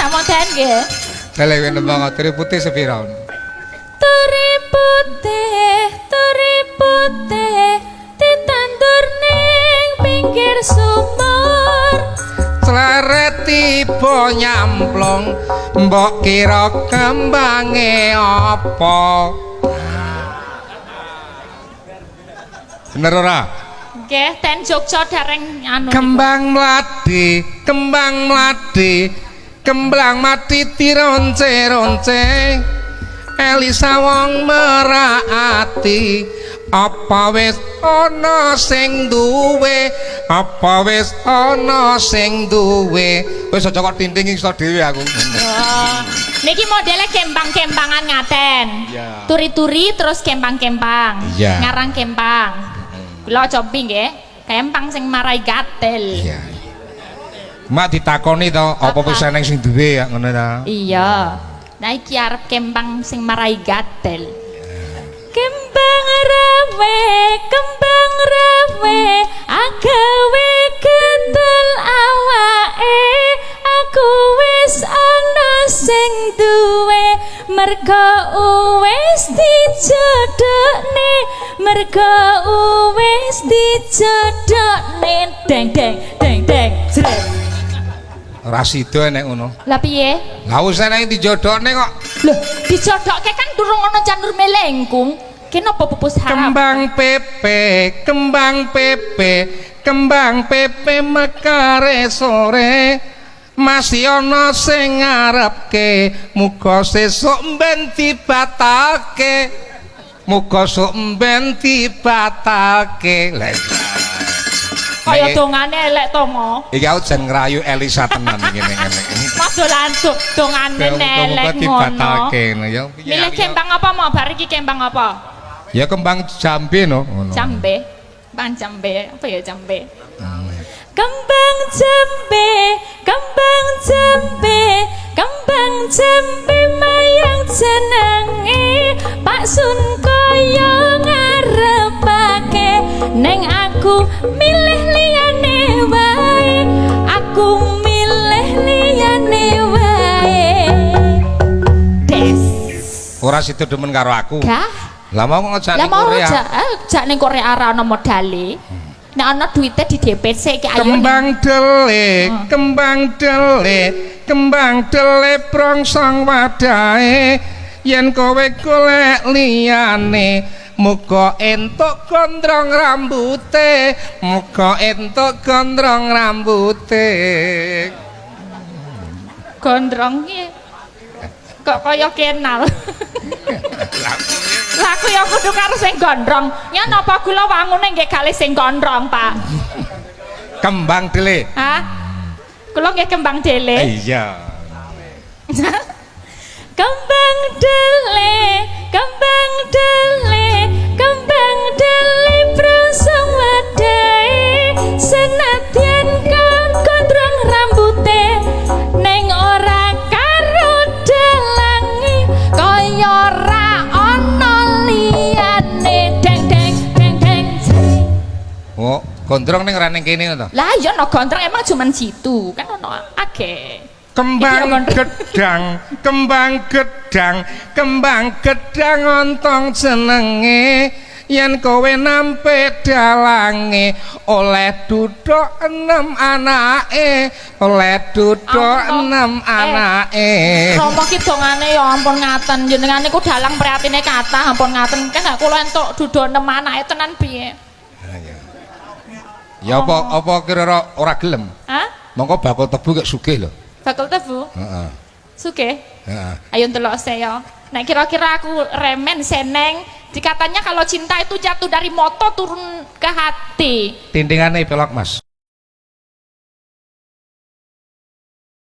Samonten nggih. Lele kowe nembang turi putih sepira? Turi putih, turi putih, ditandur ning pinggir sumur. Cleret tiba nyamplung, mbok kira kembange apa? Bener ora? Nggih, ten Jogja dereng anu. Kembang mladi, kembang mladi, kembang mati dironce-ronce. Elisa wong merak ati, apa wis ana sing duwe? Apa wis ana sing duwe? Wis aja kok tinting iso dhewe aku. Oh. Niki modele kembang-kembangan ngaten. Iya. Turi-turi terus kembang-kembang. Iya. Ngarang kembang. Kula cobi nggih. Kembang sing marai gatel. Iya. Mak ditakoni to, apa wis eneng sing duwe ya ngono ta? Iya. Nah iki arep kembang sing marai gatel. Kembang rawe, kembang rawe, agawe gatel awake. Aku wis ana sing duwe, mergo wis dijodhokne, mergo wis dijodhokne. Deng deng deng deng jret. Ora sida enek ngono. Lah piye? Lah wis eneng dijodhokne kok. Loh, dijodokke kan durung ana janur melengkung. Ki napa pupus harap? Kembang pepe, kembang pepe, kembang pepe mekare sore. Masih ana sing ngarepke, muga sesuk mben dibatalke. Muga sok mben dibatalke. Lah Kaya dongane elek to, Mo. Iki aku jan ngrayu Elisa tenan iki ning ngene. Mas dolan dongane Muga-muga elek ngono. Dibatalke ngono ya. Piye Milih aku ya? kembang apa mau bar iki kembang apa? Ya kembang jambe no ngono. Jambe. Kembang jambe, apa ya jambe? Kembang jambe, kembang jambe, kembang jambe mayang jenenge. Pak Sun kaya ngarepake neng aku milih liyane wae. Aku milih liyane wae. Des. Ora sida demen karo aku. Gah. Lah mau ngejak Lah ning mau Korea. Jak ning Korea ora ana modale. Nek ana duite di DP sik iki ayo. Kembang dele, kembang dele, kembang dele brongsong wadahe. Yen kowe golek liyane, muga entuk gondrong rambute, muga entuk gondrong rambute. Gondrong ki kok kaya kenal. Lah aku ya kudu karo sing gondrong. Ya napa kula wangune nggih kalih sing gondrong, Pak? Kembang dele. Hah? Kula nggih kembang dele. Iya. Kembang dele, kembang dele, kembang dele brosong wadahe. Senadyan kon gondrong rambute neng ora karo dalange kaya ora ana liyane. Deng deng deng deng. Oh, gondrong ning ora ning kene to. Lah iya no gondrong emang cuman situ kan ono akeh. Kembang Iki ya, gedang, kembang gedang, kembang gedang ontong jenenge. Yen kowe nampe dalange oleh duduk enem anake, oleh duduk Ampun, enem anake. Romo ki dongane ya ampun ngaten, jenengan niku dalang prihatine kathah, ampun ngaten. Kan gak kula entuk dudu enem anake tenan piye? Ya apa apa kira ora gelem? Hah? Mongko bakul tebu kek sugih lho. Bakul tebu? Heeh. Sugih? Heeh. Ayo ndelok saya. Nek kira-kira aku remen seneng, dikatanya kalau cinta itu jatuh dari moto turun ke hati. Tintingane pelok, Mas.